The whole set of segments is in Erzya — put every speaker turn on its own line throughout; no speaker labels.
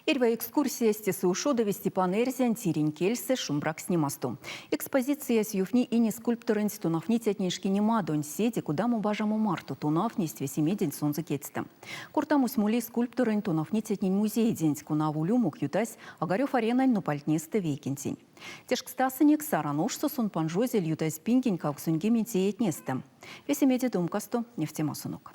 Эрьва экскурсиясь тесэ ушодови Степан Эрьзянь тиринь кельсэ шумбракстнемасто. Экспозициясь ёвтни ине скульпторонть тонавтницятнень шкинемадонть, седе, кодамо бажамо марто тонавтнесть весемеденть сонзэ кедьстэ. Кортамось моли скульпторонь тонавтницятнень музейденть, кона аволь умок ютась Огарёв Аренань нупальтнестэ вейкентень. Тешкстасынек, Саран ошсо сон панжозель ютазь пингень 80 иетнестэ. Весемеде домкасто невтемасонок.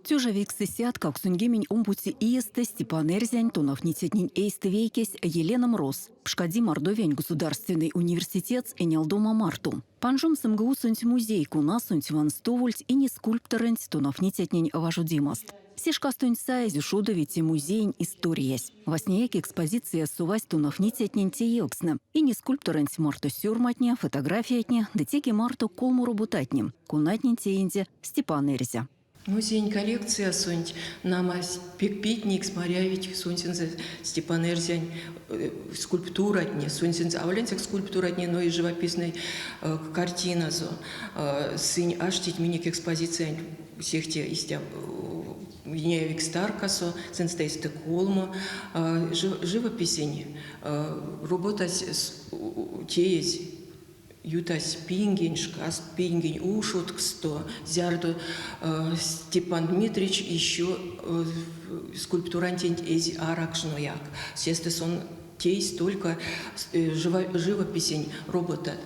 Тёжа вейксэсядт 89 иестэ Степан Эрьзянь тонавтницятнень эйстэ вейкесь Елена Мроз пшкади Мордовиянь государственной университетс энялдома марто. Панжомс МГУ-сонть музей, конасонть ванстовольть ине скульпторонть тонавтницятнень важодемаст. Се шкастонть саезь ушодови те музеень историясь. Васняяк экспозицияс совасть тонавтницятнень теевкстнэ, ине скульпторонть марто сёрматне, фотографиятне ды теке марто колмо роботатне, конатнень теинзе Степан Эрьзя.
Музеень коллекциясонть, нама, пек питнейкс марявить сонсензэ Степан Эрьзянь скульптуратне, сонсензэ аволь ансяк скульптуратне, но и живописной картиназо. Сынь аштить минек экспозициянть сехте истя неявикс таркасо, сынст эйстэ колмо. Живописень роботась теезь ютась пингень шкас, пингень ушодкссто, зярдо Степан Дмитриевич еще скульптурантень эзь аракшнояк. Сестэ сон тейсь только живописень роботат.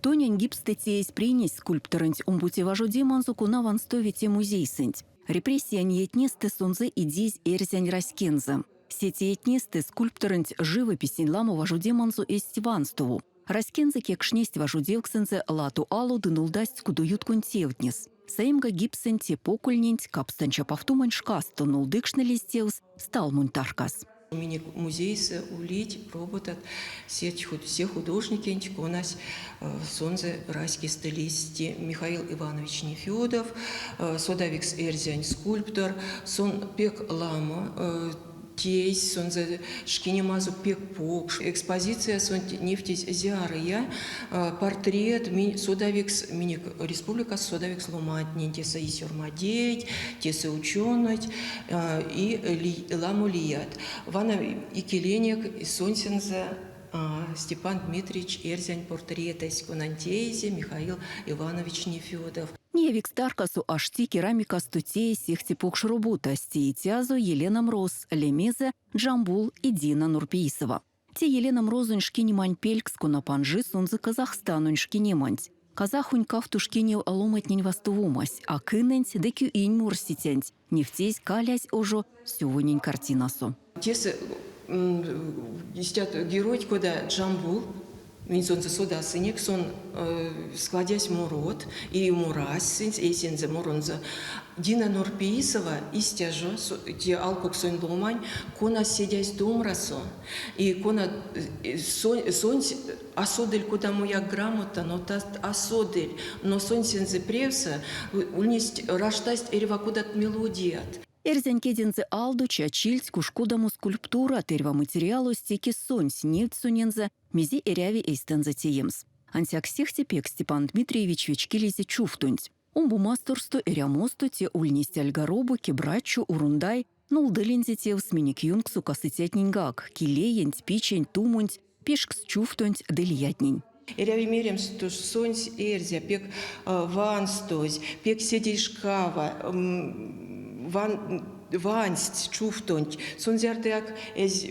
Тонянь гипсстэ теезь принесь скульпторонть омбоце важодеманзо, кона ванстови те музейсэнть. Репрессиянь иетнестэ сонзэ идизь эрзянь раськензэ. Сеть иетнестэ скульпторонть живописень ламо важодеманзо эзть ванстово. Раськензэ кекшнесть важодевксэнзэ лато ало ды нолдасть кудоютконь тевтнес. Саемга гипсэнть те покольненть капстань чапавтомань шкасто нолдыкшнылизь тевс сталмонь таркас.
Минек музейсэ улить роботат сеть се художникенть, конась сонзэ раськестэ лиссь. Михаил Иванович Нефедов, содавикс эрзянь скульптор. Сон пек ламо тейсь, сонзэ шкинемазо пек покш. Экспозициясонть невтезь зярыя портрет содавикс минек республикас содавикс ломантнень. Тесэ и сёрмадейть, тесэ ученойть и ламо лият. Вана икеленек сонсензэ Степан Дмитриевич эрзянь портретэсь, конань теизе Михаил Иванович Нефедов.
Неявикс таркасо ашти керамикасто теезь сехте покш роботась, теицязо Елена Мроз, лемезэ Джамбул и Дина Нурпеисова. Те Елена Мрозонь шкинемань пелькс, кона панжи сонзэ Казахстанонь шкинеманть. Казахонь кавто шкинев ломантнень вастовомась, акынэнть ды кюинь морсицянть, невтезь калязь ожо сёвонень картинасо.
Тесэ истят геройть, кода Джамбул, минь сонзэ содасынек, сон складясь морот и морась сынсь эйсэнзэ моронзо. Дина Нурпеисова истя жо те алкуксонь ломань, кона седясь домрасо и кона сонсь а содыль кодамояк грамота, но а содыль, но сонсензэ превсэ ульнесть раштасть эрьва кодат мелодият.
Эрзянь кедензэ алдо чачильть куш кодамо скульптурат, эрьва материалось теке сонсь невтсь сонензэ, мезе эряви эйстэнзэ теемс. Ансяк сехте пек Степан Дмитриевич вечкилизе чувтонть. Омбо масторсто эрямосто те ульнесть альгаробо, кебрачо, урундай, нолдылинзе тевс минек ёнксо касыцятненьгак, килеенть, пиченть, тумонть, пешкс чувтонть ды лиятнень.
Эряви меремс, што сонсь эрзя пек ванстозь, пек седейшкава вансть чувтонть. Сон зярдояк эзь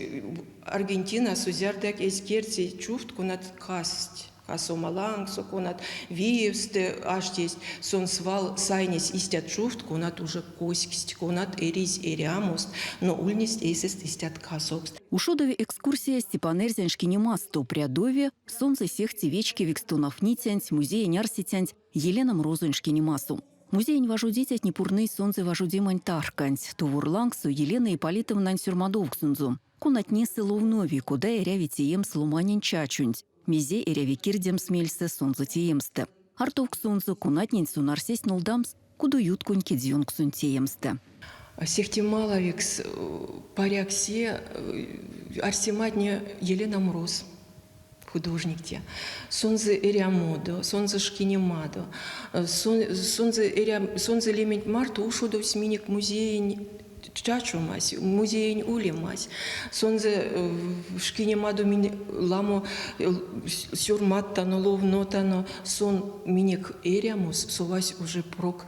Аргентинасо зярдояк эзь керсе чувт, конат кассть касома лангсо, конат виевстэ аштесть. Сон свал сайнесь истят чувт, конат уже коськсть, конат эризь эрямост, но ульнесть эйсэст истят касовкст.
Ушодови экскурсиясь Степан Эрьзянь шкинемасто, прядови сонзэ сехте вечкевикс тонавтницянть, музеень арсицянть Елена Мрозонь шкинемасо. Музеень важодицятне пурнызь сонзэ важодемань тарканть. Тувор лангсо Елена Ипполитовнань сёрмадовксонзо, конатнесэ ловнови, кода эряви теемс ломанень чачонть, мезе эряви кирдемс мельсэ сонзэ теемстэ. Артовксонзо, конатнень сон арсесь нолдамс кудоютконь кедьёнксонь теемстэ.
Сехте малавикс паряк се арсематне Елена Мороз художникте. Сонзэ эрямодо, сонзэ шкинемадо, сонзэ, эря, сонзэ лементь марто ушодовсь минек музеень. Чачомась, музеень улемась. Сонзэ шкинемадо минь ламо сёрмадтано, ловнотано. Сон минек эрямос совась уже прок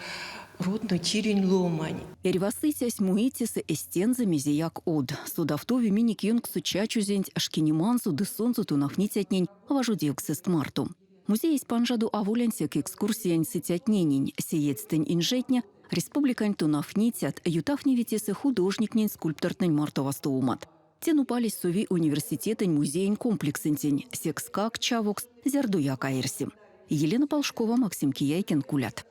родной тиринь ломань.
Эрьва сыцясь муи тесэ эстензэ мезеяк од. Содавтови минек ёнкссо чачозенть шкинеманзо ды сонзэ тонавтницятнень важодевксэст марто. Музеесь панжадо аволь ансяк экскурсиянь сыцятненень. Сеедьстэнь инжетне, республикань тонавтницят, ютавтневить тесэ художниктнень, скульптортнэнь марто вастовомат. Те нупалесь сови университетэнь музеень комплексэнтень, секскак чавокс зярдояк а эрси. Елена Полшкова, Максим Кияйкин, Кулят.